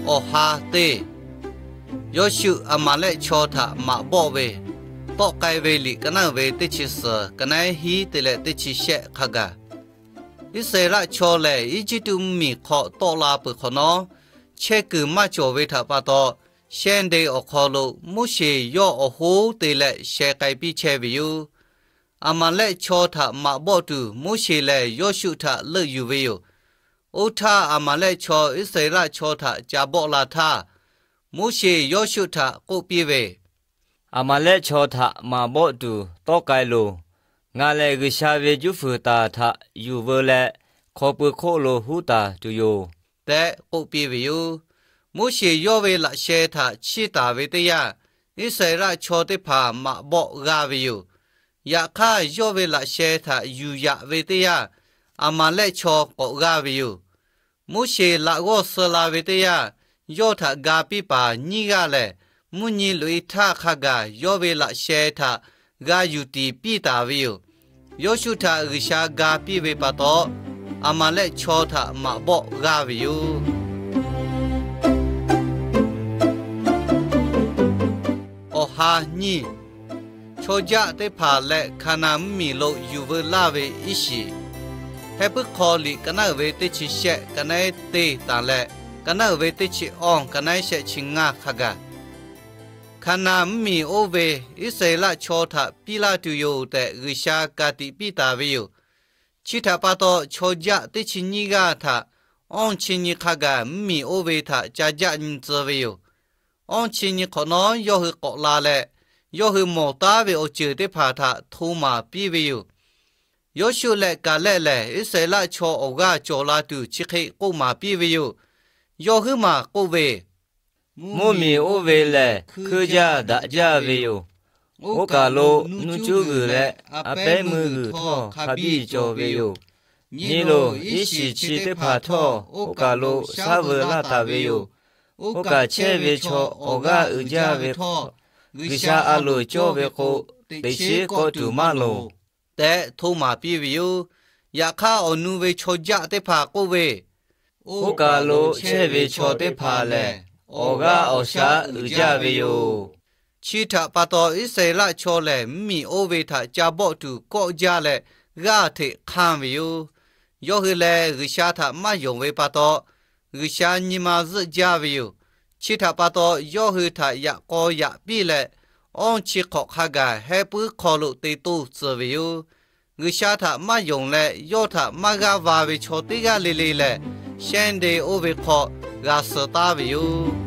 Awˬ ha teˇ, Yawˇshuˆ Aˍmaˍlehˆ chaw htaꞈ maꞈ bawˆ ve, tawˆ k'ai ve liꞈ ka naˉ ve teˇ chi suhˍ, ka naˉ hiˉ te leh teˇ chi shehˆ hk'a gaˬ. Iˉsaˍreˍlaˆ chaw lehˬ, Eˇjiˇtuꞈ mvuhˇmiˬ hk'aw tawˆ la peuˬ hk'awꞈ nawˉ, chehˇ kuiˬ maˇ cawˬ ve htaꞈ pa taw, shehˇ nde awˬ hk'aw lo Moˉseˍ yawˇ awˬ hoˉ te leh sheh k'ai piˇ chehˇ ve yoˬ. Aˍmaˍlehˆ chaw htaꞈ maꞈ bawˆ tuˬ, Moˉseˍ lehˬ Yawˇshuˆ htaꞈ leuˆ yuˬ ve yoˬ. Oˇ htaˇ, Aˍmaˍlehˆ chaw Iˉsaˍreˍlaˆ chaw htaꞈ ca bawˆ la htaˇ, Moˉseˍ Yawˇshuˆ htaꞈ k'oˆ piˇ ve, Aˍmaˍlehˆ chaw htaꞈ maꞈ bawˆ tuˬ tawˆ k'ai loˬ. Ngaˬ lehˬ G'uiˬsha ve juˇ fuiˍ taˍ htaꞈ yuˬ veu leh, hk'aw pui hk'oˆ lo huˉ taˍ tuˬ yoˬ, tehꞈ k'oˆ piˇ ve yoˬ. Moˉseˍ yawˇ ve laꞈ sheh htaꞈ chiˇ taˍ ve teˇ yanˇ, Iˉsaˍreˍlaˆ chaw teˇ hpaˍ maꞈ bawˆ g'aˇ ve yoˬ. Yaꞈ hk'aˇ, yawˇ ve laꞈ sheh htaꞈ yuˬ yaꞈ ve teˇ yanˇ, Aˍmaˍlehˆ chaw k'awꞈ g'aˇ ve yoˬ. Moˉseˍ laꞈ g'awˇ suh la ve teˇ yanˇ, yawˇ htaꞈ ga piˇ paˍ nyiˇ g'aˇ lehˬ, mvuhˇ nyi loꞈ-e htaˇ hk'a gaˬ yawˇ ve laꞈ sheh htaꞈ g'a yuˬ tiˍ piˇ taˍ ve yoˬ. Yawˇshuˆ htaꞈ G'uiˬsha ga piˇ ve pa taw, Aˍmaˍlehˆ chaw htaꞈ maꞈ bawˆ g'aˇ ve yoˬ. Awˬ ha nyiˇ, chaw jaˆ teˇ hpaˍ leh Hkaˍnanˍ mvuhˇmiˬ lo yuˬ veu laˇ ve iˉ shiˍ. Heh puiˉ hk'aw liꞈ ka naˉ uiˍ ve teˇ chi shehˆ, ka naˉ teˇ tanˬ leh, ka naˉ uiˍ ve teˇ chi awˇ, ka naˉ shehˆ chi ngaˇ hk'a gaˬ. Hkaˍnanˍ mvuhˇmiˬ oˇ ve Iˉsaˍreˍlaˆ chaw htaꞈ piˇ laˇ tuˬ yoˬ tehꞈ G'uiˬsha ka tiꞈ piˇ taˍ ve yoˬ. Chi htaꞈ pa taw, chaw jaˆ teˇ chi nyiˇ g'aˇ htaꞈ awˇ chi nyi hk'a gaˬ mvuhˇmiˬ oˇ ve htaꞈ ca jaˆ nyi tcuh ve yoˬ. Awˇ chi nyi hk'awꞈ nawˉ yawˇ hui k'awꞈ la leh, yawˇ hui mawˬ taˉ ve awˬ ceuˬ teˇ hpaˍ htaꞈ hto maˍ piˇ ve yoˬ. Yawˇshuˆ leh Kaˍlehˆ lehˬ, Iˉsaˍreˍlaˆ chaw awˬ g'aˇ cawˬ la tuˬ chi hk'e k'oˆ maˍ piˇ ve yoˬ. Yawˇ huiˉ maˬ k'oˆ ve, Mvuhˇmiˬ oˇ ve lehˬ, hkuiˇ jaˇ daꞈ jaˇ ve yoˬ. Oˇ kaˬ lo nuˇ cuˉ g'uiˬ leh a pehˉ meuˇ g'uiˬ htawˇ hk'a biˇ cawˬ ve yoˬ. Nyi loˬ, iˉ shiˍ chi teˇ hpaˍ htawˇ oˇ kaˬ lo shaˉ veu laˇ taˍ ve yoˬ. Oˇ kaˬ chehˇ ve chaw awˬ g'aˇ uiˍ jaˇ ve htawˇ, G'uiˬsha a loˍ cawˇ ve k'o, teꞈ chiˉ kawˆ tuˬ maˇ loˍ, tehꞈ hto maˍ piˇ ve yoˬ. Yaꞈ hk'aˇ, awˬ nu ve chaw jaˆ teˇ hpaˍ k'oˆ ve, Oˇ kaˬ lo chehˇ ve chaw teˇ hpaˍ lehˬ, awˬ g'aˇ awˬ shaˉ uiˍ jaˇ ve yoˬ. Chi htaꞈ pa taw, Iˉsaˍreˍlaˆ chaw lehˬ mvuhˇmiˬ oˇ ve htaꞈ ca bawˆ tuˬ kawˆ jaˇ leh g'aˇ hteꞈ hk'anˇ ve yoˬ. Yawˇ hui lehˬ, G'uiˬsha htaꞈ maˇ yonˍ ve pa taw, G'uiˬsha nyi ma zuhˆ jaˇ ve yoˬ. Chi htaꞈ pa taw, yawˇ hui htaꞈ yaꞈ k'aw yaꞈ piˇ leh, awˇ chi hk'awꞈ hk'a gaˬ heh puiˉ hk'aw lo te toˇ tcuh ve yoˬ. G'uiˬsha htaꞈ maˇ yonˍ leh yawˇ htaꞈ maˇ g'aˇ va ve chaw teˇ g'aˇ le le lehˬ, shehˇ nde oˇ ve hk'aw g'a suh taˉ ve yoˬ.